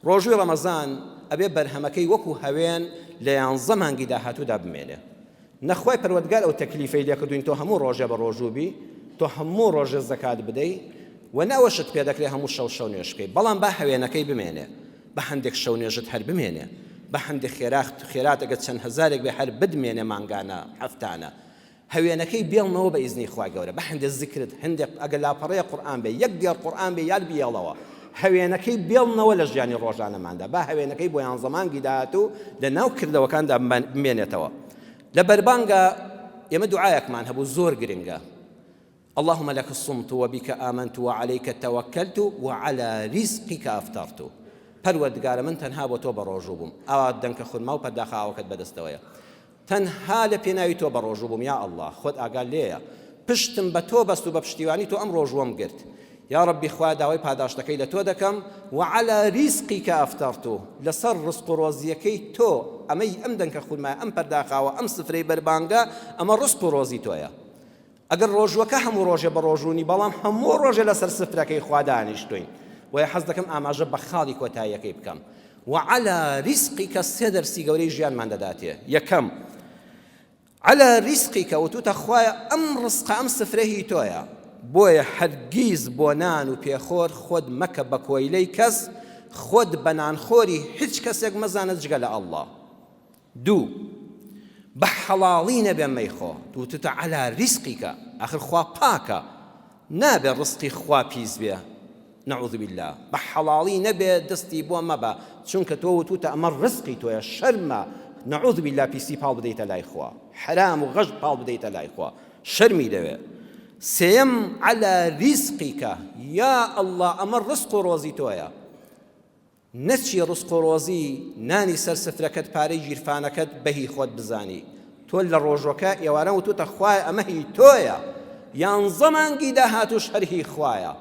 ڕۆژووی ڕەمەزان ئەبێ بەرهەمەکەی وەکو هەوێن لە یانزە مانگی داهاتوودا بمێنێ. نە خوای پەروەردگار ئەو تەکلیفەی لێکردووین تۆ هەموو ڕۆژێ بە ڕۆژوو بی، تۆ هەموو ڕۆژێ زەکات بدەی و نە ئەوەشت پێ دەکرێ هەموو شەو شەو نوێژ بکەی. بەڵام با هەوێنەکەی بمێنێ. با هەندێک شەو نوێژت هەر بمێنێ. با هەندێک خێراخت خێرات ئەگەر چەند هەزارێک بێ هەر بتمێنێ مانگانە، هەفتانە. هەوێنەکەی بێڵنەوە بە ئیزنی خوای گەورە بە هەندێ زیکرت هەندێک ئەگەر لاپەڕەیە قورئان بێ یەک دێڕ قورئان بێ یاد بیێڵەوە هەوێنەکەی بێڵنەوە لە ژیانی ڕۆژانەماندا با هەوێنەکەی بۆ یانزە مانگی داهاتوو لە ناو کردەوەکاندا بمێنێتەوە لە بەربانگا ئێمە دوعایەکمان هەبوو زۆر گرنگە اللهم لك صمت وبك آمنت وعليك توكلت وعلى رزقك أفطرت پەروەردگارە من تەنها بۆ تۆ بەڕۆژوو بووم ئاوا دەنکە خورما و پەرداخە ئاوەکەت بەدەستەوەیە تەنها لە پێناوی تۆ بەڕۆژوو بووم یا اللە خۆت ئاگات لێیە پشتم بە تۆ بەست و بە پشتیوانی تۆ ئەم ڕۆژووەم گرت یا ڕەبی خوایە داوای پاداشتەکەی لە تۆ دەکەم وعلی رزقک افطرت لەسەر ڕزق و ڕۆزیەکەی تۆ ئەمەی ئەم دەنکە خورمایە ئەم پەرداخاوە ئەم سفرەی بەربانگە ئەمە ڕزق و ڕۆزی تۆیە ئەگەر ڕۆژووەکە هەموو ڕۆژێ بەڕۆژوو نی بەڵام هەموو ڕۆژێ لەسەر سفرەکەی خوا دانیشتووین بۆیە حەز دەکەم ئاماژە بە خاڵی کۆتاییەکەی بکەم وعلى رزقك سێ دەرسی گەورەی ژیانمان دەداتێ یەکەم على رزقك وتوتە خوایە ئەم ڕزقە ئەم سفرە هی تۆیە بۆیە هەرگیز بۆ نان و پێخۆر خۆت مەکە بە کۆیلەی کەس خۆت بە نانخۆری هیچ کەسێک مەزانە جگە لە ئەڵڵا دوو، بە حەڵاڵی نەبێ مەیخۆ، وتتە عەلا ریزقیکە، ئاخر خوا پاکە نابێ ڕزقی خوا پیس بێ، نعوذ باللە، بە حەڵاڵی نەبێ دەستی بۆ مەبە، چونکە تۆ وتوتە ئەمە ڕزقی تۆیە، شەرمە نعوذ باللە پیسی پاڵ بدەیتە لای خوا، حەرام و غەش پاڵ بدەیتە لای خوا، شەرمی دەوێ. سێیەم، عەلا ریزقیکە، یا اللە ئەمە ڕزق و ڕۆزی تۆیە، نەچی ڕزق و ڕۆزی نانی سەر سفرەکەت پارەی گیرفانەکەت بەهی خۆت بزانی تۆ لە ڕۆژۆکە ئێواران وتوتە خوایە ئەمە هی تۆیە یانزە مانگی داهاتوش هەر هی خوایە.